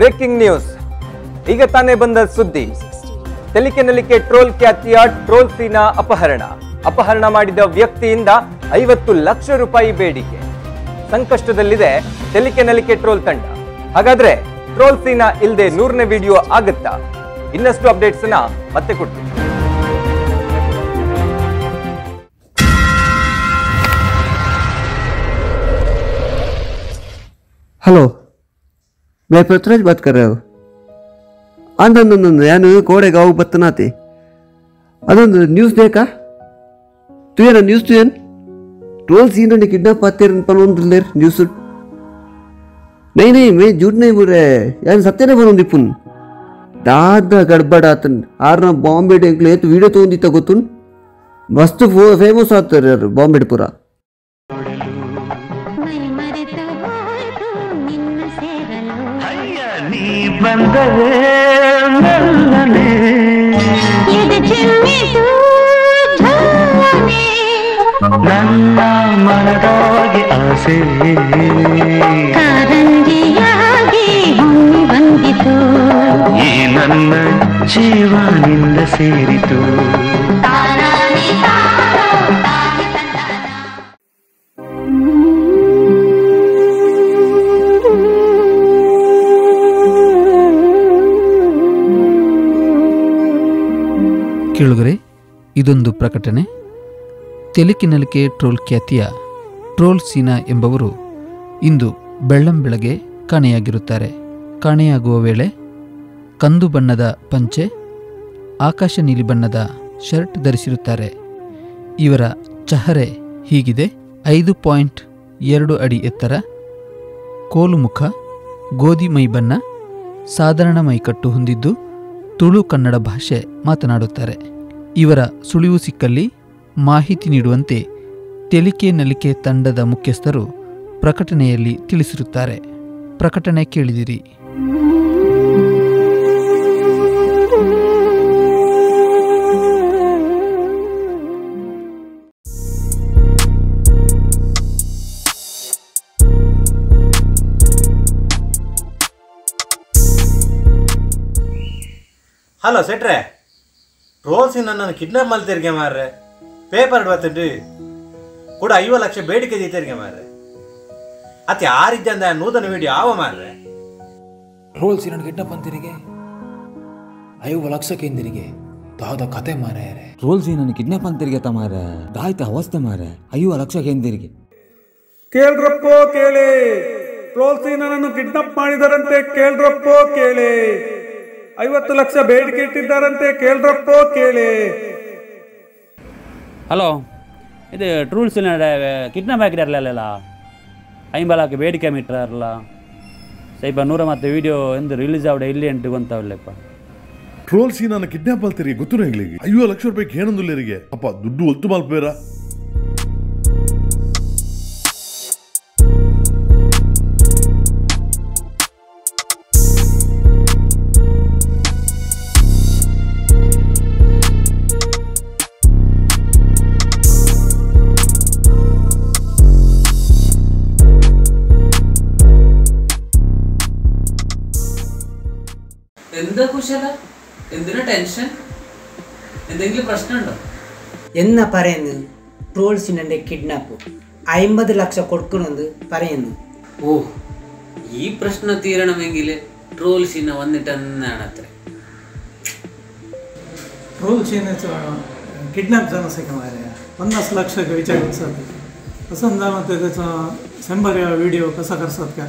Breaking news, ಈಗ ತಾನೇ ಬಂದ ಸುದ್ದಿ. ತೆಲಿಕೆ ನಲಿಕೆ ಟ್ರೋಲ್ ಖ್ಯಾತಿಯ ಟ್ರೋಲ್ ಸೀನಾ ಅಪಹರಣ. ಅಪಹರಣ ಮಾಡಿದ ವ್ಯಕ್ತಿಯಿಂದ 50 ಲಕ್ಷ ರೂಪಾಯಿ ಬೇಡಿಕೆ. ಸಂಕಷ್ಟದಲ್ಲಿದೆ ತೆಲಿಕೆ ನಲಿಕೆ ಟ್ರೋಲ್ ತಂಡ. ಹಾಗಾದ್ರೆ ಟ್ರೋಲ್ ಸೀನಾ ಇಲ್ಲದೆ 100ನೇ ವಿಡಿಯೋ ಆಗುತ್ತಾ? ಇನ್ನಷ್ಟು ಅಪ್ಡೇಟ್ಸ್ ನ ಮತ್ತೆ ಕೊಡ್ತೀನಿ. ಹಲೋ, मैं पृथ्वीराज बात कर रहा हूँ. ಅಂದೊಂದೊಂದೊಂದು ಯಾನು ಕೋಡೆಗೆ ಅವು ಬತ್ತನಾತಿ ಅದೊಂದು ನ್ಯೂಸ್ ಬೇಕಾ ತುಯೇನ ನ್ಯೂಸ್ ತುಯೇನ್ ಟ್ರೋಲ್ ಸೀನ್ ಕಿಡ್ನಾಪ್ ಆತೇರ್ ಪನೊಂದುಲ್ಲೇರ್ ನ್ಯೂಸ್. ನೈ ನೈ ಮೇ ಜೂಟ್ ನೈ ಬುರೆ ಯಾನು ಸತ್ಯನೇ ಬನೊಂದಿಪ್ಪುನ್ ದಾದ ಗಡ್ಬಡ ಆತನ್ ಆರ್ನ ಬಾಂಬೆ ಎಂಕ್ಲು ಏತು ವೀಡಿಯೋ ತೊಗೊಂಡಿತ್ತ ಗೊತ್ತುನ್ ಮಸ್ತ್ ಫೇಮಸ್ ಆತಾರೆ ಯಾರು ಬಾಂಬೆ ಪೂರ. ನನ್ನ ಮನದಾಗಿ ಆಸೆ ಕಾರಂಜಿಯಾಗಿ ಹೊಮ್ಮಿ ಬಂದಿತು, ಈ ನನ್ನ ಜೀವ ನಿಂದ ಸೇರಿತು. ಕೇಳುಗರೆ, ಇದೊಂದು ಪ್ರಕಟಣೆ. ತೆಲಿಕೆ ನಲಿಕೆ ಟ್ರೋಲ್ ಖ್ಯಾತಿಯ ಟ್ರೋಲ್ ಸೀನಾ ಎಂಬವರು ಇಂದು ಬೆಳ್ಳಂಬೆಳಗ್ಗೆ ಕಾಣೆಯಾಗಿರುತ್ತಾರೆ. ಕಾಣೆಯಾಗುವ ವೇಳೆ ಕಂದು ಬಣ್ಣದ ಪಂಚೆ, ಆಕಾಶ ನೀಲಿ ಬಣ್ಣದ ಶರ್ಟ್ ಧರಿಸಿರುತ್ತಾರೆ. ಇವರ ಚಹರೆ ಹೀಗಿದೆ: 5.2 ಅಡಿ ಎತ್ತರ, ಕೋಲು ಮುಖ, ಗೋಧಿ ಮೈ ಬಣ್ಣ, ಸಾಧಾರಣ ಮೈಕಟ್ಟು ಹೊಂದಿದ್ದು ತುಳು ಕನ್ನಡ ಭಾಷೆ ಮಾತನಾಡುತ್ತಾರೆ. ಇವರ ಸುಳಿವು ಸಿಕ್ಕಲ್ಲಿ ಮಾಹಿತಿ ನೀಡುವಂತೆ ತೆಲಿಕೆ ನಲಿಕೆ ತಂಡದ ಮುಖ್ಯಸ್ಥರು ಪ್ರಕಟಣೆಯಲ್ಲಿ ತಿಳಿಸಿರುತ್ತಾರೆ. ಪ್ರಕಟಣೆ ಕೇಳಿದಿರಿ. ಹಲೋ ಸೆಟ್ರೆ, ಟ್ರೋಲ್ಸಿ ನನ್ನನ್ನು ಕಿಡ್ನಾಪ್ ಮಲ್ತಿರ್ಗೆ ಮಾರ್ರೆ, ಪೇಪರ್ ಬರ್ತೇನ್ರಿ ಕೂಡ 50 ಲಕ್ಷ ಬೇಡಿಕೆ ದೀತರಿಗೆ ಮಾರ್ರೆ. ಅತಿ ಆರಿದ್ದಂದ ನೂತನ ವಿಡಿಯೋ ಆವ ಮಾರ್ರೆ. ಟ್ರೋಲ್ಸಿ ನನ್ನ ಕಿಡ್ನಾಪ್ ಅಂತಿರಿಗೆ 50 ಲಕ್ಷಕ್ಕೆ ಹಿಂದಿರಿಗೆ ದಾದ ಕತೆ ಮಾರ್ರೆ. ಟ್ರೋಲ್ಸಿ ನನ್ನ ಕಿಡ್ನಾಪ್ ಅಂತಿರಿಗೆ ತ ಮಾರ್ರೆ, ದಾಯ್ತ ಅವಸ್ಥೆ ಮಾರ್ರೆ, 50 ಲಕ್ಷಕ್ಕೆ ಹಿಂದಿರಿಗೆ. ಕೇಳ್ರಪ್ಪೋ ಕೇಳಿ, ಟ್ರೋಲ್ಸಿ ನನ್ನನ್ನು ಕಿಡ್ನಾಪ್ ಮಾಡಿದರಂತೆ, ಕೇಳ್ರಪ್ಪೋ ಕೇಳಿ. 50 ಲಕ್ಷ ಬೇಡಿಕೆ ಇಟ್ಟಿದ್ದಾರಂತೆ, ಕೇಳ್ರಪ್ಪೋ ಕೇಳಿ. ಹಲೋ, ಇದು ಟ್ರೂಲ್ಸ್ ಕಿಡ್ನಾಪ್ ಹಾಕಿದಾರಲ್ಲ, 50 ಲಕ್ಷ ಬೇಡಿಕೆ ಮಿಟ್ರಲ್ಲ ಸೈಪ 100 ಮತ್ತೆ ವಿಡಿಯೋ ಎಂದು ರಿಲೀಸ್ ಆವಡೆ ಇಲ್ಲಿ ಎಂಟು ಗೊತ್ತಾವಲ್ಲಪ್ಪ. ಟ್ರೋಲ್ಸಿ ನನ್ನ ಕಿಡ್ನಾಪ್ ಅಲ್ತೀರಿ ಗೊತ್ತು ಹೆಂಗ್ಲಿಗೆ 50 ಲಕ್ಷ ರೂಪಾಯಿ ಏನೊಂದಿಲ್ಲರಿಗೆ ಅಪ್ಪ ದುಡ್ಡು ಒತ್ತು ಮಲ್ಪೇರ. എന്താ കുശല, എന്തിനാ ടെൻഷൻ, എന്തെങ്കിലും പ്രശ്നമുണ്ടോ എന്നാ പറയുന്നു? ട്രോൾസിനെ കിഡ്നാപ്പ് 50 ലക്ഷം കൊടുക്കണമെന്ന് പറയുന്നു. ഓ, ഈ പ്രശ്നം തീരണമെങ്കിൽ ട്രോൾസിനെ വന്നിട്ട് എന്നാണ് അത്ര. ट्रोल किडनॅप जावन आसा मारे 50 लक्ष विचार करतात असं जावन ते त्याचा 100 व्हिडिओ कसा करतात का.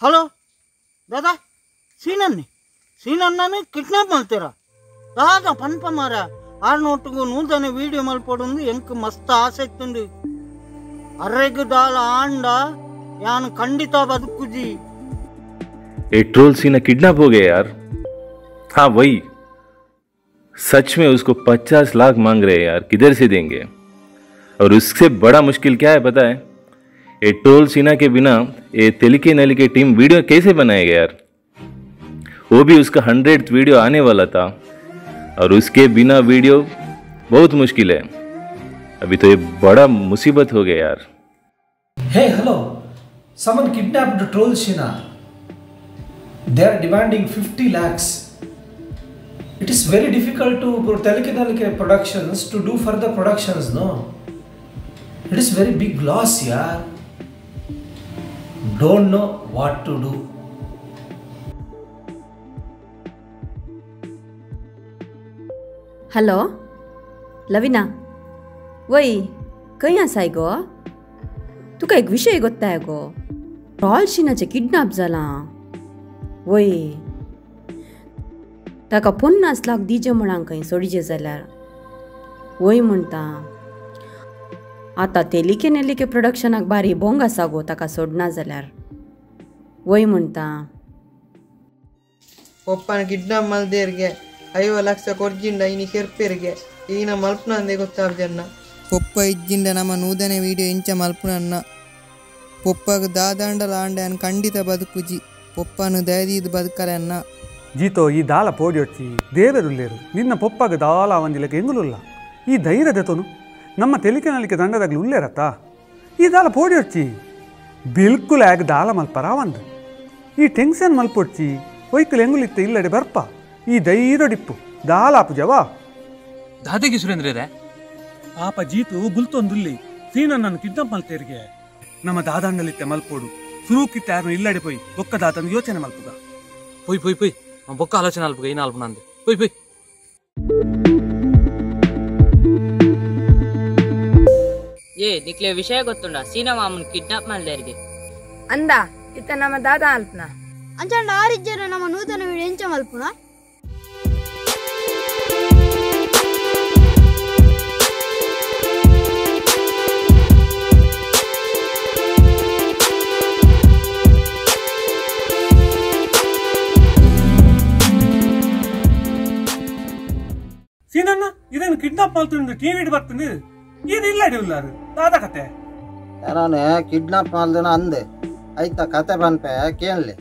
ಹಲೋ ದಾದಾ, ಸೀನನ್ನಿ ಸೀನಣ್ಣನೇ ಕಿಡ್ನಾಪ್ ಮಾಡ್ತೀರಾ ದಾದಾ ಪನ್ಪ ಮಾರ ಆರ್ನೋಟಿಗೂ ನೂತನ ವೀಡಿಯೋ ಮಲ್ಪೊಡೊಂದು ಎಂಕ್ ಮಸ್ತ್ ಆಸೆ ಇತ್ತುಂಡು. ಅರೆಗು ದಾಲ ಆಂಡ ಯಾನು ಖಂಡಿತ ಬದುಕುಜಿ. ये ट्रोल सीना किडनैप हो गया यार. हाँ वही, सच में उसको 50 लाख मांग रहे हैं यार, किधर से देंगे. और उससे बड़ा मुश्किल क्या है पता है? ये ट्रोल सीना के बिना ये तेलिके नलिके टीम वीडियो कैसे बनाएगा यार. वो भी उसका 100th video आने वाला था और उसके बिना वीडियो बहुत मुश्किल है। अभी तो ये बड़ा मुसीबत हो गया यार। Hey hello, someone kidnapped Troll Sheena. They are demanding 50 lakhs. It is very difficult to Telike Nalike Productions to do further productions, no? It is very big loss, yaar. Don't know what to do. Hello, Lavina. वय, खंय आसाय गो? तुका एक विशय गोत्ताय गो. Troll शीनाचें kidnap जालां. वय, ताका 50 लाख दिजे म्हणां खंय सोडीचे जाल्यार. वय म्हणटा. आतां तेलिके नेलिके प्रोडक्शनाक बारी बोंग आसा गो ताका सोडना जाल्यार. वय म्हणटा. पप्पान किडनॅप मल्देर्गे 50 ಲಕ್ಷ ಕೊರ್ಜಿಂಡ ಇನಿ ಕೆರ್ಪೆರ್ಗೆ ಈನ ಮಲ್ಪುನಂದೆ ಗೊತ್ತಾಬ್ಜನ್ನ. ಪೊಪ್ಪ ಇಜ್ಜಿಂಡ ನಮ್ಮ ನೂದನೆ ವಿಡಿಯೋ ಇಂಚ ಮಲ್ಪುನನ್ನ. ಪೊಪ್ಪಗ್ ದಾದಾಂಡಲ ಆಂಡ ಖಂಡಿತ ಬದುಕುಜಿ. ಪೊಪ್ಪನು ದಯದೀದ್ ಬದುಕಲನ್ನ. ಜೀತೋ ಈ ದಾಲ ಪೋಡಿಯೊಚ್ಚಿ ದೇವರುಲ್ಲೇರು ನಿನ್ನ ಪೊಪ್ಪಗ ದಾಲ ಅವಂದಿಲಕ್ಕೆ ಎಂಗುಲುಲ್ಲ. ಈ ಧೈರ್ಯದ ತೋನು ನಮ್ಮ ತೆಲಿಕೆ ನಲಿಕೆ ದಂಡದಾಗಲಿ ಉಲ್ಲೇರತ್ತ. ಈ ದಾಲ ಪೋಡಿಯೊಚ್ಚಿ ಬಿಲ್ಕುಲ್ ಆಗ ದಾಲ ಮಲ್ಪರಾವಂದು. ಈ ಟೆನ್ಷನ್ ಮಲ್ಪೊಡ್ಚಿ ಒಯ್ಕಲ್ ಎಂಗುಲಿತ್ತ ಇಲ್ಲಡೆ ಬರ್ಪ. ಈ ಧೈರ್ಯಡಿಪ್ಪು ದಾಲಾಪು ಜವಾ. ದಾದೆಗೆ ಸುರೇಂದ್ರ ಪಾಪ ಜೀತು ಬುಲ್ತೊಂದುಲ್ಲಿ ಸೀನನ್ನನ್ನು ಕಿಡ್ನಾಪ್ ಮಲ್ತೇರಿಗೆ. ನಮ್ಮ ದಾದಾಂಡಲಿತ್ತೆ ಮಲ್ಪೋಡು ಸುರೂಕಿತ್ತೆ ಯಾರನ್ನು ಇಲ್ಲಡೆ ಪೋಯ್ ಬೊಕ್ಕ ದಾತಂದು ಯೋಚನೆ ಮಲ್ಪುಗ. ಪೊಯ್ ಪೊಯ್ ಪೊಯ್ ಬೊಕ್ಕ ಆಲೋಚನೆ ಅಲ್ಪುಗ ಏನ ಅಲ್ಪು ನಂದು ಪೊಯ್ ಪೊಯ್. ಏ ನಿಕ್ಲೆ ವಿಷಯ ಗೊತ್ತುಂಡ ಸೀನಾ ಮಾಮನ್ ಕಿಡ್ನಾಪ್ ಮಲ್ದೇರಿಗೆ. ಅಂದ ಇತ್ತ ನಮ್ಮ ದಾದಾ ಅಲ್ಪನ ಅಂಚಾಂಡ ಆರಿಜ್ಜರ ನಮ್ಮ ನೂತನ ವಿಡಿಯೋ ಎಂಚ ಮಲ್ಪುನ. ಸೀನಣ್ಣ ಇದನ್ನು ಕಿಡ್ನಾಪ್ ಮಾಡ್ತೀನಿ ಟಿವಿ ಬರ್ತದೆ ಇದು ಇಲ್ಲ ಉಲ್ಲಾರು ದಾದಾ ಕತೆ. ನಾನು ಕಿಡ್ನಾಪ್ ಮಾಡ್ದನ ಅಂದೆ ಆಯ್ತಾ ಕತೆ ಬನ್ಪೆ ಕೇಳಲಿ.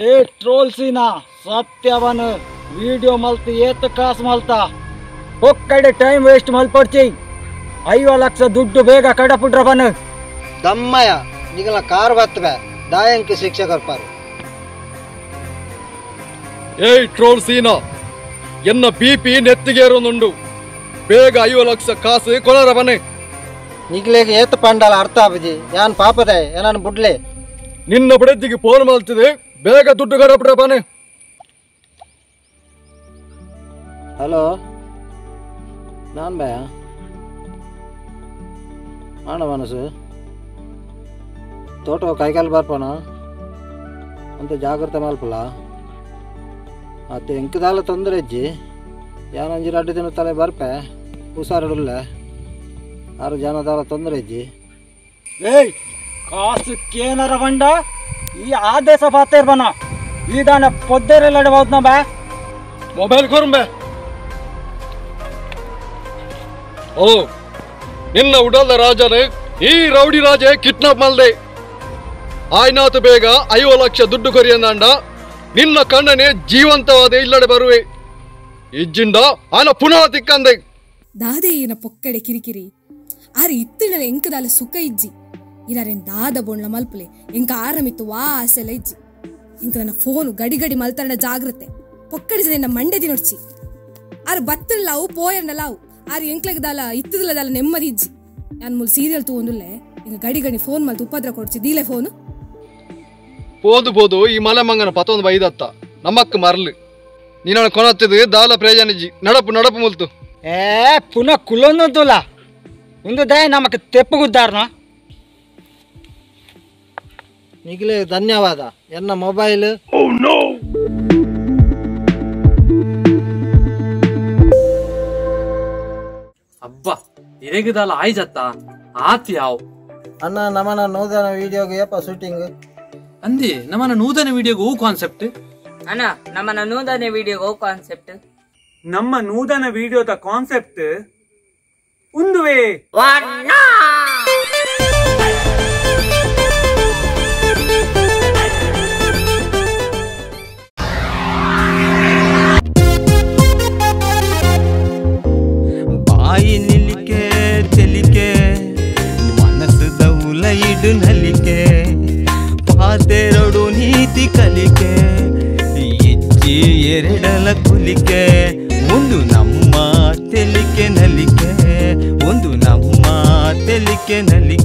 ಏ ಟ್ರೋಲ್ ಸೀನಾ ಸತ್ಯವನು ವಿಡಿಯೋ ಮಲ್ತು ಏತ ಕಾಸು ಮಲ್ತ ಒಕ್ಕಡೆ ಟೈಮ್ ವೇಸ್ಟ್ ಮಲ್ಪಡ್ಚಿ. 50 ಲಕ್ಷ ದುಡ್ಡು ಬೇಗ ಕಡಪುಟ್ರ ಬನ್ನು. ದಮ್ಮಯ್ಯ ನಿಗಲ ಕಾರ್ ಬತ್ತವೆ ದಾಯಂಕಿ ಶಿಕ್ಷೆ ಕೊರ್ಪಾರು. ಏಯ್ ಟ್ರೋಲ್ ಸೀನಾ ಎನ್ನ ಬಿಪಿ ನೆತ್ತಿಗೇರೋನುಂಡು ಬೇಗ 50 ಲಕ್ಷ ಕಾಸು ಕೊನರ ಬನ್ನಿ. ನಿಗ್ಲೇಗೆ ಏತ ಪಂಡಲ ಅರ್ಥ ಆಬುಜಿ ಯಾನ್ ಪಾಪದೆ ಏನಾನು ಬುಡ್ಲೆ. ನಿನ್ನ ಬಡದ್ದಿಗೆ ಫೋನ್ ಮಲ್ತಿದೆ ಬೇಗ ದುಡ್ಡು ಕಡಪುಟ್ರ ಬನ್ನಿ. ಹಲೋ ನಾನು ಭಯ ಆಣ ಮನಸ್ಸು ತೋಟ ಕೈಕಾಲು ಬರ್ಪಣ ಅಂತ ಜಾಗ್ರತೆ ಮಲ್ಪಲ್ಲ. ಅತ್ತೆ ಎಂಕದಾಲ ತೊಂದರೆ ಅಜ್ಜಿ ಯಾನಂಜಿ 2 ದಿನ ತಲೆ ಬರ್ಪೆ ಹುಷಾರಿಡಲ್ಲ 6 ಜನದಾಲ ತೊಂದರೆ ಅಜ್ಜಿ. ಏಯ್ ಕಾಸು ಕೇನರ ಬಂಡ ಈ ಆದೇಶ ಬಾತೇರ್ಬನ ಈ ದಾನ ಪೊದ್ದೆರೆಲ್ಲ ಹೋದ್ನ ಬಾ. ಮೊಬೈಲ್ ಕೊರಂಬೆ. ಓ ನಿನ್ನ ಉಡಲ್ದ ರಾಜನೇ ಈ ರೌಡಿ ರಾಜೆ ಕಿಡ್ನಾಪ್ ಮಲ್ದೆ. ಆಯ್ನಾತು ಬೇಗ 50 ಲಕ್ಷ ದುಡ್ಡು ಕೊರಿಯಂದಾಂಡ ನಿನ್ನ ಕಣ್ಣನೆ ಜೀವಂತವಾದ ಇಲ್ಲಡೆ ಬರುವೆ. ಇಜ್ಜಿಂಡ ಆನ ಪುನಃ ತಿಕ್ಕಂದೆ. ದಾದೆ ಏನ ಪೊಕ್ಕಡೆ ಕಿರಿಕಿರಿ ಆರೆ ಇತ್ತಿಣಲೆ ಎಂಕದಾಲ ಸುಖ ಇಜ್ಜಿ. ಇರಾರೆನ್ ದಾದ ಬೋಣ್ಲ ಮಲ್ಪಲೆ ಎಂಕ ಆರಮಿತ್ತು ವಾ ಆಸೆಲ ಇಜ್ಜಿ. ಎಂಕ ನನ್ನ ಫೋನು ಗಡಿ ಗಡಿ ಮಲ್ತರಣ ಜಾಗ್ರತೆ ಪೊಕ್ಕಡಿ ಜನ ಮಂಡೆ ದಿನೊಡ್ಚಿ. ಆರು ಬತ್ತಲಾವು ಪೋಯರ್ನಲಾವು ಆರು ಎಂಕ್ಲೆಗದಾಲ ಇತ್ತದಲದಾಲ ನೆಮ್ಮದಿ ಇಜ್ಜಿ. ನಾನು ಮೂಲ ಸೀರಿಯಲ್ ತಗೊಂಡುಲ್ಲೆ ಇಂಗ ಗಡಿ ಗಡಿ ಫೋನ್ ಮಲ್ತು ಉಪದ್ರ ಕೊಡ್ಚಿ ದೀಲೆ ಫೋನು. ಪೋದು ಪೋದು ಈ ಮಲೆ ಮಂಗನ ಪತ್ತೊಂದು ಬೈದತ್ತ ನಮ್ಮಕ್ಕ ಮರ್ಲು ನೀನು ಕೊನತ್ತಿದ್ದು ದಾಲ ಪ್ರಯೋಜನ ಇಜ್ಜಿ. ನಡಪು ನಡಪು ಮುಲ್ತು. ಏ ಪುನಃ ಕುಲೊಂದುಲ ಒಂದು ದಯ ನಮಕ್ ತೆಪ್ಪುಗುದ್ದಾರ್ನ. ನಿಗಲೇ ಧನ್ಯವಾದ ಎನ್ನ ಮೊಬೈಲ್. ಅಬ್ಬಾ ಇರೆಗದಾಲ ಆಯ್ಜತ್ತ ಆತಿ ಯಾವ್ ಅಣ್ಣ ನಮನ ನೂತನ ವಿಡಿಯೋಗೆ ಏಪ ಶೂಟಿಂಗ್ ಅಂದೆ ನಮ್ಮನ ನೂತನ ವಿಡಿಯೋಗೆ ಹೂ ಕಾನ್ಸೆಪ್ಟ್. ಅಣ್ಣ ನಮ್ಮನ ನೂತನ ವಿಡಿಯೋಗೆ ಹೂ ಕಾನ್ಸೆಪ್ಟ್. ನಮ್ಮ ನೂತನ ವಿಡಿಯೋದ ಕಾನ್ಸೆಪ್ಟ್ ಉಂದುವೆ. ಬಾಯಿ ನಿಲಿಕೆ ತೆಲಿಕೆ ಮನಸ್ಸು ದೌಲ ಇಡು ನಲಿಕೆ ಪಾತೆರಡು ನೀತಿ ಕಲಿಕೆ ಇಜ್ಜಿ ಎರಡಲ ಕುಲಿಕೆ ಒಂದು ನಮ್ಮ ತೆಲಿಕೆ ನಲಿಕೆ ಒಂದು ನಮ್ಮ ತೆಲಿಕೆ ನಲಿಕೆ.